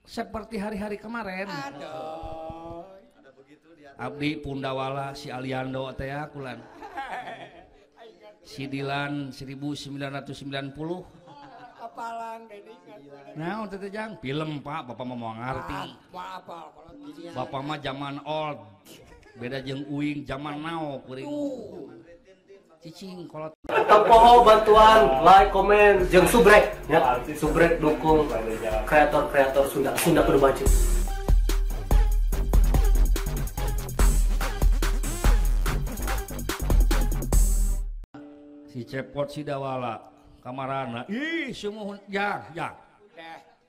Seperti hari-hari kemarin. Aduh. Abdi Pundawala si Aliando teh kulan. Si Dilan 1990. Apalan deui. Naon teh jang? Film Pak, Bapak mah moal ngarti. Bapak mah zaman old. Beda jeung uing zaman now kuring. Cicing kolot. Tempoho bantuan like, komen, jeung subrek ya. Subrek dukung kreator-kreator Sunda, Sunda kudu maju. Si Cepot si Dawala kamarana. Ih, sumuhun jang, jang.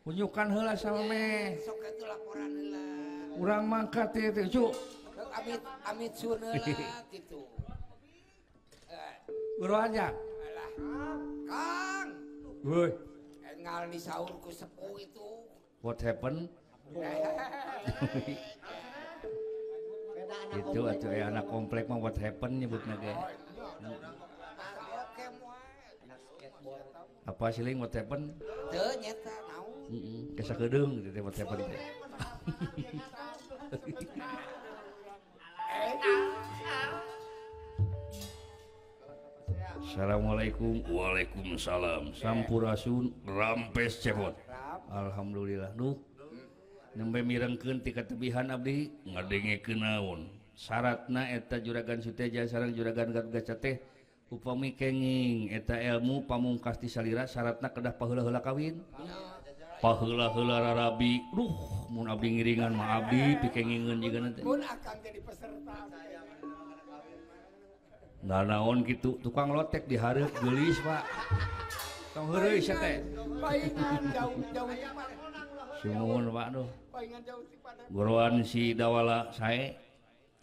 Unjukan heula salme. Sok atuh laporan heula. Urang mangkat teh teh cu. Amit amit sun heula kitu. Buruan jang. Alah. Kang. Woi. Ngal di sahur ku sepuh itu. What happened? Itu atuh aya anak komplek mah what happened nyebutna ge. Apa sih ling what happened? Teu nyeta naon. Heeh, geus sakedeung gitu teh what happened teh. Assalamualaikum. Waalaikumsalam. Sampurasun rampes Cepot. Alhamdulillah. Duh. Nembe mirengkeun ti katebihan abdi ngadengekeun naon. Syaratna eta Juragan Suteja sareng Juragan Gatotkaca teh upami kenging eta ilmu pamungkas ti salira syaratna kedah paheula-heula kawin. Paheula-heula rarabi. Duh, mun abdi ngiringan mah abdi pikengingeun jigana teh. Mun akang jadi peserta. Nah naon gitu tukang lotek dihareup geulis Pak. Tong heureuy sia teh. Paingan jauh-jauh. Sumuhun Pak duh. Paingan jauh ti pada. Goroan si Dawala sae.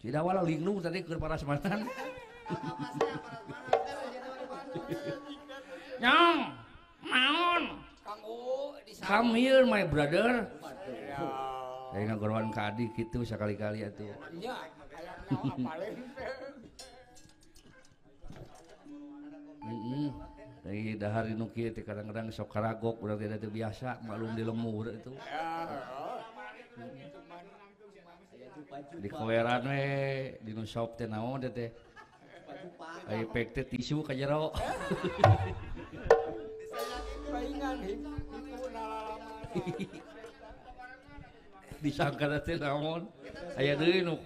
Si Dawala linglung tadi keur parasmanan. Nyong, naon? Come here my brother. Aing ngagoroan ka adik kitu sakali-kali atuh. Nya, aya naon Heeh. Dari dahar nu kieu teh kadang-kadang sok karagok urang teh teu biasa maklum di lemur itu. Di koweran we di nu shop teh naon teh teh. Ai pek teh tisu ka jero. Disangka teh naon? Aya deui nu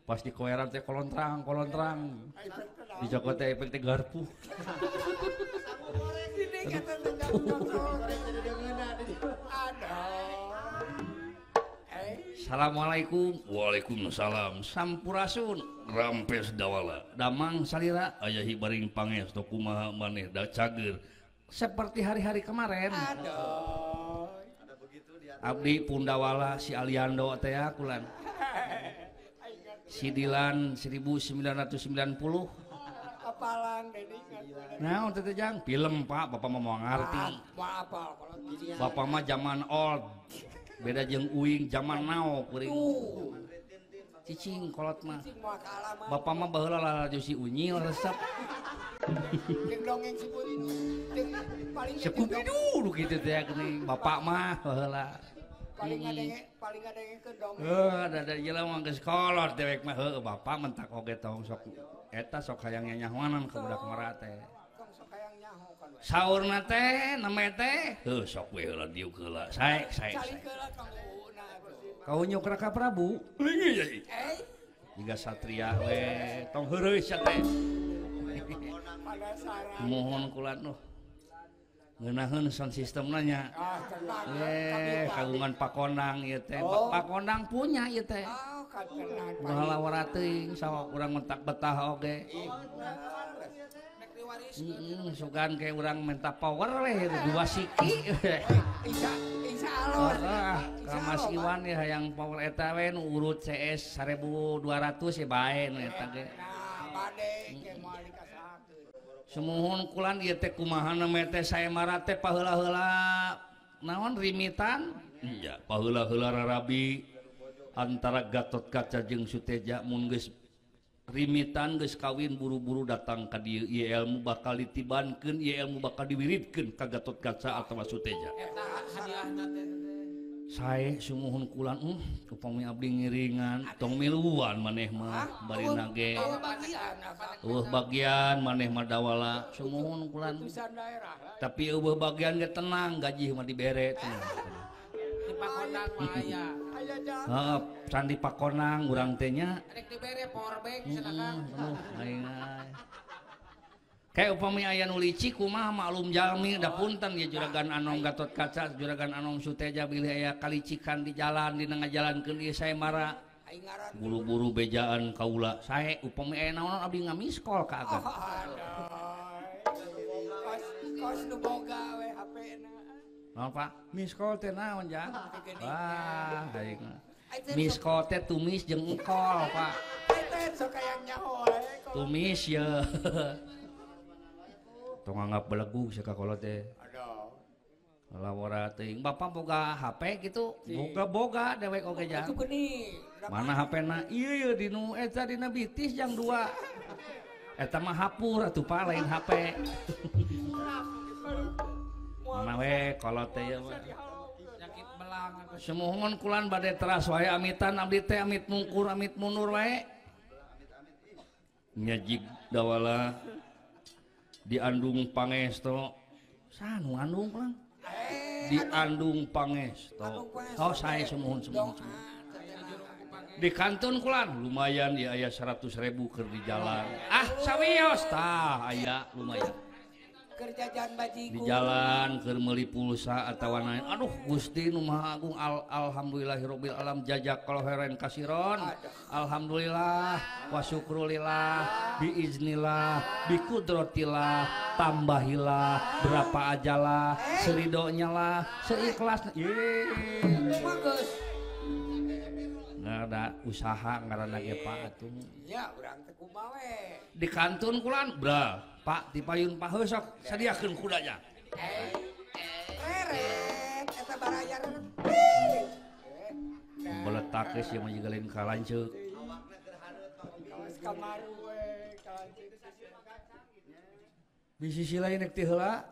pas di koweran teh kolontrang kolontrang. Dicokot teh efek teh garpu. Assalamualaikum. Waalaikumsalam. Sampurasun. Rampes Dawala. Damang salira aya hibaring pangestu kumaha maneh da cager. Seperti hari-hari kemarin. Aduh. Abdi Pundawala si Aliando teh kulan. Si Dilan 1990. Apalan deui. Naon teh jang? Film Pak, Bapak mah moal ngarti. Bapak mah zaman old. Beda jeung uing zaman now kuring. Cicing kolot mah. Bapak mah baheula lalajo si Unyil resep. Jeung dongeng si paling Scooby-Doo kitu teh geuning bapak mah baheula. Paling ngadenge dongeng. Heuh, da jelema mah geus kolot dewek mah heueuh bapak mentak oge tong sok eta sok hayang nyanyahoanan ka budak mara teh. Tong sok hayang nyaho kan we. Saurna teh name teh heuh sok we heula diuk heula. Sae sae. Kaunyuk Raka Prabu. Lingi yai. Jiga satria we tong heureuy sia teh. Mohon kula nuh. Ngeunaheun sound systemna nya. Kagungan Pakondang ieu teh. Pakondang punya ieu teh. Ulah lawara teuing sawak urang mentak betah oge. Sugan ke urang minta power we dua siki. Insyaallah. Ka Mas Iwan ya hayang power eta we nu urut CS 1200 ya bae nu eta ge. Nah, bade ke moal dikasakeun. Sumuhun kulan ieu teh kumaha name teh saemara teh paheula-heula naon rimitan? Iya, paheula-heula rarabi antara Gatotkaca jeung Suteja mun geus rimitan geus kawin buru-buru datang ka dieu ieu ilmu bakal ditibankeun, ieu ilmu bakal diwiridkeun ka Gatotkaca atawa Suteja. Eta hadiahna teh. Sae sumuhun kulan upami abdi ngiringan tong miluan maneh mah bari nage. Eueuh bagian maneh mah dawala sumuhun kulan. Tapi eueuh bagian ge tenang gaji mah dibere tenang. Di Pakonang mah aya. Heeh, can di Pakonang urang teh nya. Rek dibere power bank cenah Kang. Aing. Kayak upami aya nu licik kumaha maklum jalmi da punten ya juragan Anom Gatot Kaca juragan Anom Suteja bilih aya kalicikan di jalan dina ngajalankeun ieu sae mara buru-buru bejaan kaula sae upami aya naon abdi ngamiskol ka agan. Kos nu boga we HP-na. Naon Pak? Miskol teh naon jang? Wah, aing. Miskol teh tumis jeung engkol Pak. Teh sok hayang nyaho we. Tumis ye. Tong anggap belegug sakakolot teh. Aduh. Lawara teuing bapak boga HP gitu, boga-boga dewek oge jang. Mana HP-na? Ieu ye dinu eta dina bitis jang dua. Eta mah hapur atuh Pak lain HP. Mana we kolot teh ieu mah. Nyakit belang atuh. Sumuhun kulan bade teras wae amitan abdi teh amit mungkur amit mundur wae. Nyajig dawala diandung pangesto sanu andung pulang diandung pangesto oh saya sumuhun sumuhun di kantun kulan lumayan ya aya 100.000 keur di jalan ah sawios tah aya lumayan di jalan keur meuli pulsa atawa naon aduh Gusti nu Maha Agung alhamdulillahirabbil alam jazakallahu khairan kasiron alhamdulillah wa syukrulillah biiznillah biqudratillah tambahilah berapa ajalah seridonya lah seikhlasnya ye bagus ngada usaha ngaranna ge Pak atuh nya urang teh kumaha we di kantun kulan bra Pak dipayun paheus sok sadiakeun kudanya. Reret eta barayar. Beletak geus ieu mah jiga lain ka lanceuk. Kawas kamaru we ka lanceuk. Di sisi lain rek teh heula.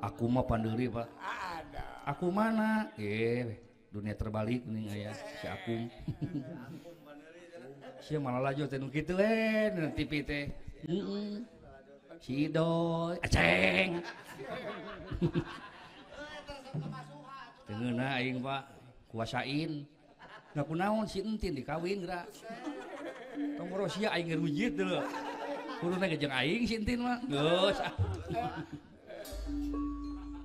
Aku mah pandeuri Pak. Aku mana? Dunia terbalik nih aya si Akum. Sia malah laju teh nu kitu we dina TV teh. Si Idoy, aceng. Teu ngeunah aing Pak, kuasain. Da kunaon si Entin dikawin geura. Tong boro sia aing ngerujit deuleu. Kuduna ge jeung aing si Entin mah. Geus.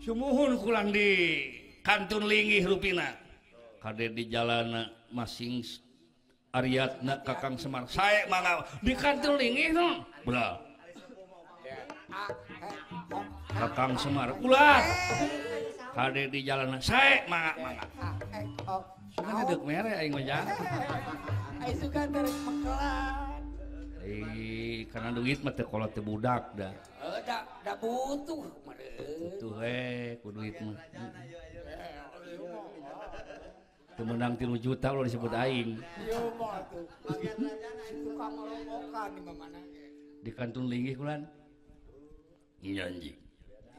Sumuhun kulang di kantun linggih rupina. Kade di jalana masing Ariatna Kakang Semar sae mangga di kantun linggih no bra Kakang Semar ulah kade di jalana sae mangga mangga sugan deuk mere aing mah jang ai sugan teh rek mekelan karena duit mah teu kolot teu budak da da butuh meureun butuh we ku duit mah teu meunang 3 juta ulah disebut aing. Ieu mah tuh. Si tukang ngolomokan di mana ge. Di kantun linggih kulan. Nyanji.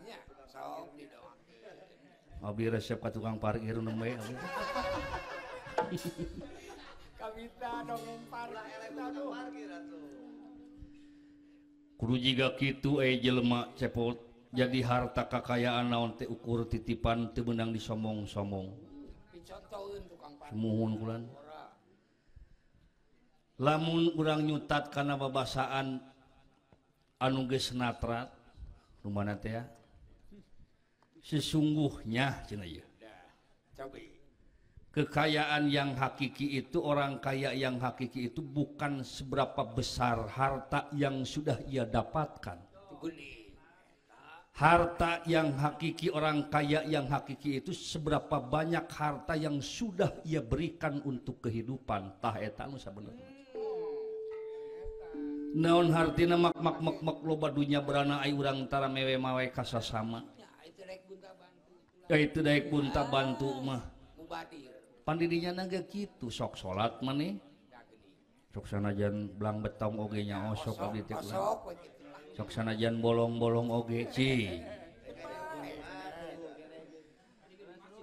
Nya sok didoakeun. Abdi resep ka tukang parkir nembe abdi. Kabita dongeng parkir eta aduh. Kudu jiga kitu euy jelema cepot jadi harta kakayaan naon teh ukur titipan teu meunang disomong-somong. Sumuhun kulan. Lamun urang nyutat kana babasaan anu geus natrat rumana teh ya. Sesungguhnya cenah ieu. Kekayaan yang hakiki itu, orang kaya yang hakiki itu bukan seberapa besar harta yang sudah ia dapatkan. Harta yang hakiki, orang kaya yang hakiki itu seberapa banyak harta yang sudah ia berikan untuk kehidupan. Tah eta nu sabenerna. Naon hartina mak mak mak mak loba dunya berana ai urang tara mewe mawe kasasama. Itu daek bunta bantu mah. Pandidinya ge kitu sok salat maneh. Sok sanajan belang betong oge nya osok abdi teh. Sok sanajan bolong-bolong oge cing.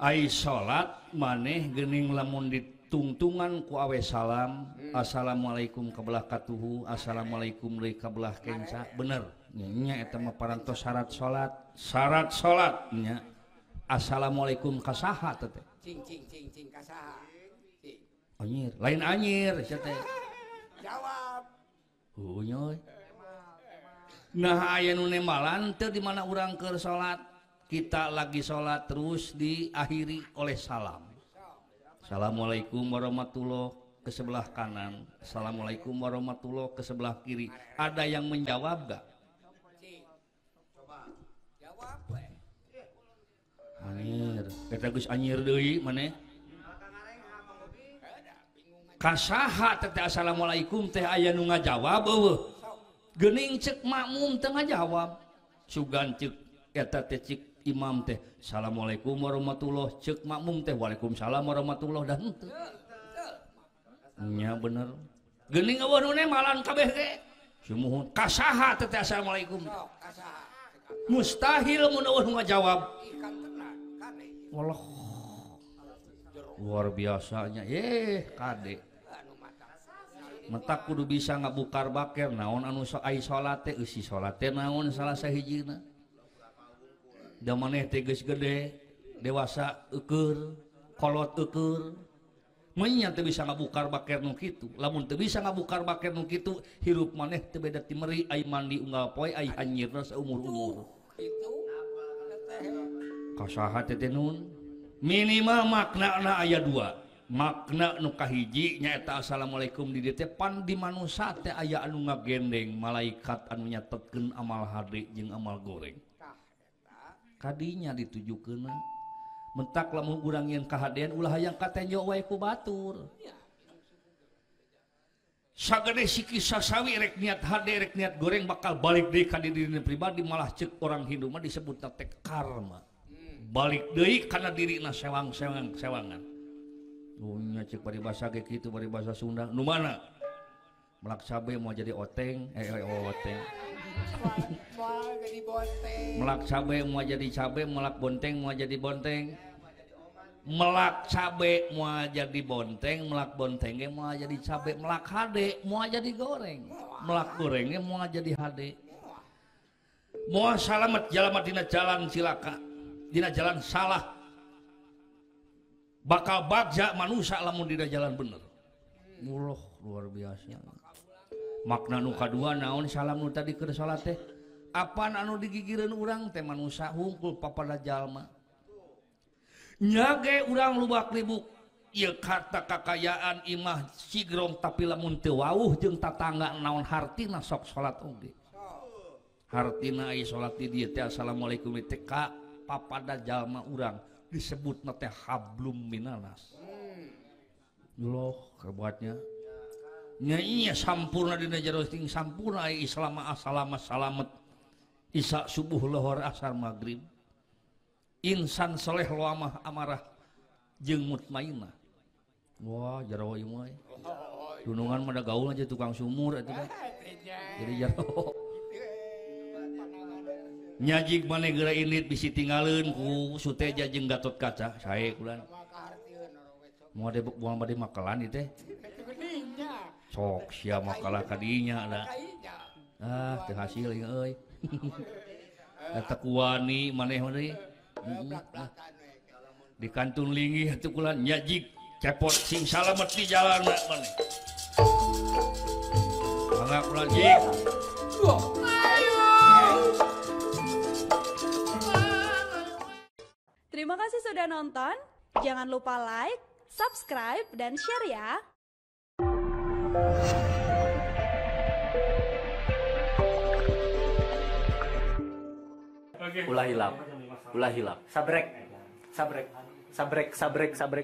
Ai salat maneh geuning lamun ditungtungan ku awe salam, assalamualaikum ka belah katuhu, assalamualaikum deui ka belah kenca, bener. Nya eta mah parantos syarat salat, syarat salat nya. Assalamualaikum ka saha teh? Cing cing cing cing ka saha? Cing. Anyir, lain anyir sia teh. Jawab. Heuh nya. Nah aya nu nembalan teu di mana urang keur salat. Kita lagi sholat terus diakhiri oleh salam. Assalamualaikum warahmatullahi ke sebelah kanan, assalamualaikum warahmatullahi ke sebelah kiri. Ada yang menjawab gak? Anyir, kita geus anyir deui maneh. Kasaha teh assalamualaikum teh aya nu ngajawab eueuh. Geuning ceuk makmum teu ngajawab. Sugan ceuk eta teh cik imam teh assalamualaikum warahmatullah, cek makmum teh waalaikumsalam warahmatullah dan henteu. Nya bener. Geuning eueuh nu nemalan kabeh ge. Sumuhun kasaha teh assalamualaikum. Mustahil mun eueuh nu ngajawab. Wallah. Luar biasanya. Kade. Mentak kudu bisa ngabukar baker naon anu ai salat teh eusi salat teh naon salah sahijina. Da maneh teh geus gede, dewasa eueur, kolot eueur. Menya teu bisa ngabukar baker nu kitu. Lamun teu bisa ngabukar baker nu kitu, hirup maneh teu beda ti meri ai mandi unggal poe ai anyirna saumur-umur. Kitu. Kasaha teh nun? Minimal maknana aya dua. Makna nu kahiji nyaeta assalamualaikum di dieu teh pan di manusa teh aya anu ngagendeng malaikat anu nyatetkeun amal hade jeung amal goreng. Kadinya ditujukeun mentak lamun urang yeun kahadean ulah hayang katenjo wae ku batur. Sagede siki sasawi rek niat hade rek niat goreng bakal balik deui ka dirina pribadi, malah ceuk orang Hindu mah disebutna teh karma. Balik deui kana dirina sewang-sewang sewangan. Nya ceuk paribasa ge kitu paribasa Sunda. Nu mana? Melak cabe mau jadi oteng, oteng. Melak cabe mau jadi cabe, melak bonteng mau jadi bonteng. Melak cabe mau jadi bonteng, melak bontengnya mau jadi cabe, melak hade mau jadi goreng, melak gorengnya mau jadi hade. Mau salamet jalma dina jalan cilaka, dina jalan salah. Bakal bagja manusia lamun dina jalan bener. Muloh luar biasa. Makna nu kadua naon salam nu tadi keur salat teh? Apaan anu digigireun urang teh manusa hungkul papada jalma. Nya ge urang lubak libuk ieu kata kakayaan imah sigrong tapi lamun teu wauh jeung tatangga naon hartina sok salat oge. Hartina ai salat di dieu teh assalamualaikum teh ka papada jalma urang disebutna teh hablum minanas. Loh kebuatnya. Nya iya sampurna dina jero ting sampurna ai Islam asalama salamet. Isya subuh lohor asar maghrib. Insan soleh loamah amarah jeung mutmainah. Wah jero ieu mah. Dunungan mah da gaul aja tukang sumur eta teh. Jadi jero. Nyajig maneh geura indit bisi tinggaleun ku Suteja jeung Gatot Kaca sae kulan. Moal de moal bade makelan ieu teh. Sok sia makalah kadinya da. Ah teu hasil ieu euy. Eta kuwani maneh mah deui. Di kantun linggih atuh kulan nyajig cepot sing salamet di jalan maneh. Mangga kulan jig. Terima kasih sudah nonton. Jangan lupa like, subscribe, dan share ya. Ulah hilap, ulah hilap. Sabrek, sabrek, sabrek, sabrek, sabrek.